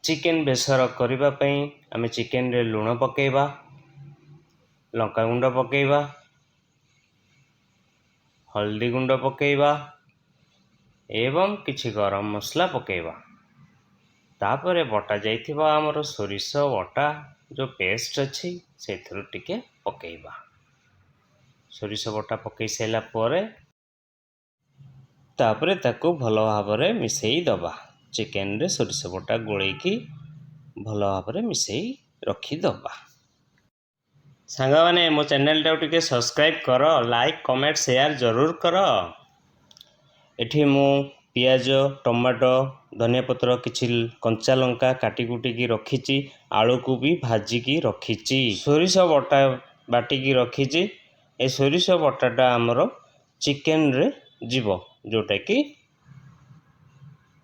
Chicken ବେସର କରିବା ପାଇଁ ଆମେ ଚିକେନରେ ଲୁଣ ପକାଇବା, ଲଙ୍କାଗୁଣ୍ଡ ପକାଇବା, ହଳଦୀ ଗୁଣ୍ଡ ପକାଇବା ଏବଂ କିଛି ଗରମ ମସଲା ପକାଇବା। ତାପରେ ବଟା ଯାଇଥିବା ଆମର ସୋରିଷ ବଟା ଯେଉଁ ପେଷ୍ଟ ଅଛି, ସେଥିରୁ ଟିକେ ପକାଇବା। ସୋରିଷ ବଟା ପକାଇ ସାରିଲା ପରେ ତାପରେ ତାକୁ ଭଲ ଭାବରେ ମିଶାଇ ଦେବା। ଚିକେନରେ ସୋରିଷ ବଟା ଗୋଳେଇକି ଭଲ ଭାବରେ ମିଶାଇ ରଖିଦେବା। ସାଙ୍ଗମାନେ, ମୋ ଚ୍ୟାନେଲଟାକୁ ଟିକେ ସବସ୍କ୍ରାଇବ୍ କର, ଲାଇକ୍, କମେଣ୍ଟ, ସେୟାର ଜରୁର କର। ଏଠି ମୁଁ ପିଆଜ, ଟମାଟୋ, ଧନିଆ ପତ୍ର, କିଛି କଞ୍ଚା ଲଙ୍କା କାଟି କୁଟିକି ରଖିଛି। ଆଳୁକୁ ବି ଭାଜିକି ରଖିଛି। ସୋରିଷ ବଟା ବାଟିକି ରଖିଛି। ଏ ସୋରିଷ ବଟାଟା ଆମର ଚିକେନରେ ଯିବ। ଯେଉଁଟାକି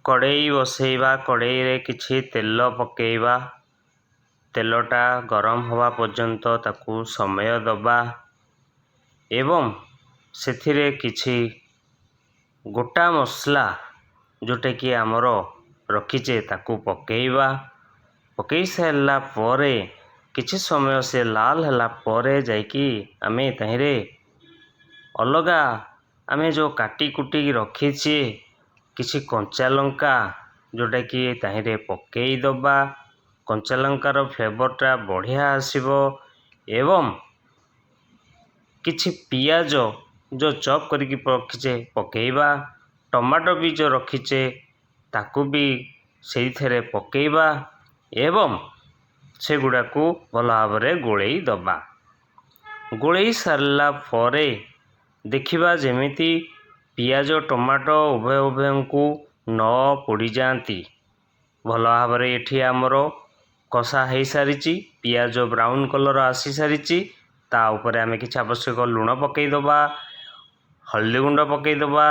କଡ଼େଇ ବସେଇବା, କଡ଼େଇରେ କିଛି ତେଲ ପକାଇବା, ତେଲଟା ଗରମ ହେବା ପର୍ଯ୍ୟନ୍ତ ତାକୁ ସମୟ ଦେବା ଏବଂ ସେଥିରେ କିଛି ଗୋଟା ମସଲା ଯେଉଁଟାକି ଆମର ରଖିଛେ, ତାକୁ ପକାଇବା। ପକାଇ ସାରିଲା ପରେ କିଛି ସମୟ ସେ ଲାଲ ହେଲା ପରେ ଯାଇକି ଆମେ ତହିଁରେ ଅଲଗା ଆମେ ଯେଉଁ କାଟି କୁଟିକି ରଖିଛେ କିଛି କଞ୍ଚା ଲଙ୍କା, ଯେଉଁଟାକି ତହିଁରେ ପକାଇ ଦେବା। କଞ୍ଚା ଲଙ୍କାର ଫ୍ଲେଭରଟା ବଢ଼ିଆ ଆସିବ ଏବଂ କିଛି ପିଆଜ ଯେଉଁ ଚପ୍ କରିକି ରଖିଛେ, ପକାଇବା। ଟମାଟୋ ବି ଯେଉଁ ରଖିଛେ, ତାକୁ ବି ସେଇଥିରେ ପକାଇବା ଏବଂ ସେଗୁଡ଼ାକୁ ଭଲ ଭାବରେ ଗୋଳେଇ ଦେବା। ଗୋଳେଇ ସାରିଲା ପରେ ଦେଖିବା ଯେମିତି ପିଆଜ, ଟମାଟୋ ଉଭୟ ଉଭୟଙ୍କୁ ନ ପୋଡ଼ିଯାଆନ୍ତି। ଭଲ ଭାବରେ ଏଠି ଆମର କଷା ହେଇସାରିଛି। ପିଆଜ ବ୍ରାଉନ୍ କଲର୍ ଆସିସାରିଛି। ତା ଉପରେ ଆମେ କିଛି ଆବଶ୍ୟକ ଲୁଣ ପକାଇଦେବା, ହଳଦୀ ଗୁଣ୍ଡ ପକାଇଦେବା,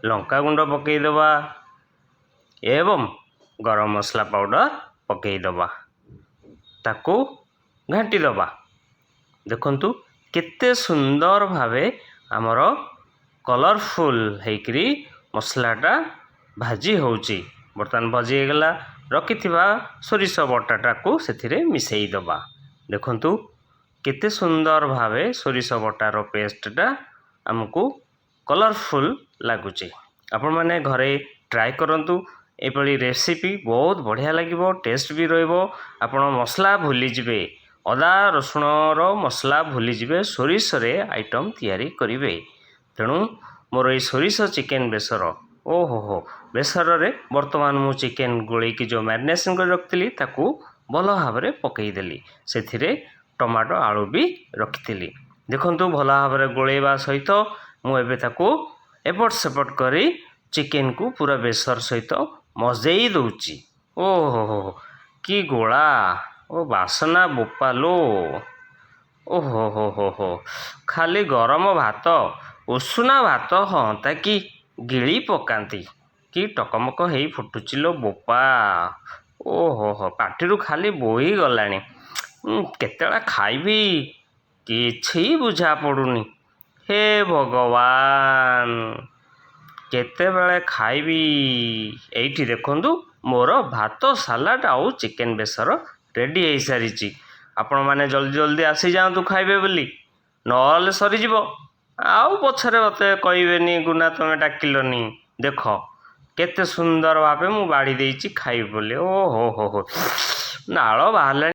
ଲଙ୍କା ଗୁଣ୍ଡ ପକାଇଦେବା ଏବଂ ଗରମ ମସଲା ପାଉଡ଼ର ପକାଇଦେବା। ତାକୁ ଘାଣ୍ଟି ଦେବା। ଦେଖନ୍ତୁ, କେତେ ସୁନ୍ଦର ଭାବେ ଆମର କଲରଫୁଲ୍ ହେଇକରି ମସଲାଟା ଭାଜି ହେଉଛି। ବର୍ତ୍ତମାନ ଭଜି ହେଇଗଲା। ରଖିଥିବା ସୋରିଷ ବଟାଟାକୁ ସେଥିରେ ମିଶାଇ ଦେବା। ଦେଖନ୍ତୁ, କେତେ ସୁନ୍ଦର ଭାବେ ସୋରିଷ ବଟାର ପେଷ୍ଟଟା ଆମକୁ କଲରଫୁଲ୍ ଲାଗୁଛି। ଆପଣମାନେ ଘରେ ଟ୍ରାଏ କରନ୍ତୁ ଏଭଳି ରେସିପି। ବହୁତ ବଢ଼ିଆ ଲାଗିବ, ଟେଷ୍ଟ ବି ରହିବ। ଆପଣ ମସଲା ଭୁଲିଯିବେ, ଅଦା ରସୁଣର ମସଲା ଭୁଲିଯିବେ, ସୋରିଷରେ ଆଇଟମ୍ ତିଆରି କରିବେ। ତେଣୁ ମୋର ଏଇ ସୋରିଷ ଚିକେନ୍ ବେସର, ଓହୋ ହୋ, ବେସରରେ ବର୍ତ୍ତମାନ ମୁଁ ଚିକେନ୍ ଗୋଳେଇକି ଯେଉଁ ମ୍ୟାରିନେସନ୍ କରି ରଖିଥିଲି, ତାକୁ ଭଲ ଭାବରେ ପକାଇଦେଲି। ସେଥିରେ ଟମାଟୋ, ଆଳୁ ବି ରଖିଥିଲି। ଦେଖନ୍ତୁ, ଭଲ ଭାବରେ ଗୋଳେଇବା ସହିତ ମୁଁ ଏବେ ତାକୁ ଏପଟ ସେପଟ କରି ଚିକେନକୁ ପୁରା ବେସର ସହିତ ମଜେଇ ଦେଉଛି। ଓହୋ ହୋ, କି ଗୋଳା ଓ ବାସନା, ବୋପାଲୋ! ଓହୋ ହୋ ହୋ ହୋ, ଖାଲି ଗରମ ଭାତ, ଉଷୁନା ଭାତ ହଅନ୍ତା କି, ଗିଳି ପକାନ୍ତି। କି ଟକମକ ହେଇ ଫୁଟୁଛି ଲୋ ବୋପା! ଓହୋ ହୋ, ପାଟିରୁ ଖାଲି ବୋହି ଗଲାଣି। କେତେବେଳେ ଖାଇବି କିଛି ବୁଝା ପଡ଼ୁନି। ହେ ଭଗବାନ, କେତେବେଳେ ଖାଇବି? ଏଇଠି ଦେଖନ୍ତୁ, ମୋର ଭାତ, ସାଲାଡ଼ ଆଉ ଚିକେନ୍ ବେସର ରେଡ଼ି ହେଇସାରିଛି। ଆପଣମାନେ ଜଲ୍ଦି ଜଲ୍ଦି ଆସିଯାଆନ୍ତୁ ଖାଇବେ ବୋଲି, ନହେଲେ ସରିଯିବ। ଆଉ ପଛରେ ମୋତେ କହିବେନି, ଗୁନା, ତୁମେ ଡାକିଲନି। ଦେଖ, କେତେ ସୁନ୍ଦର ଭାବେ ମୁଁ ବାଢ଼ି ଦେଇଛି ଖାଇବି ବୋଲି। ଓ ହୋ ହୋ ହୋ, ନାଳ ବାହାରିଲାଣି।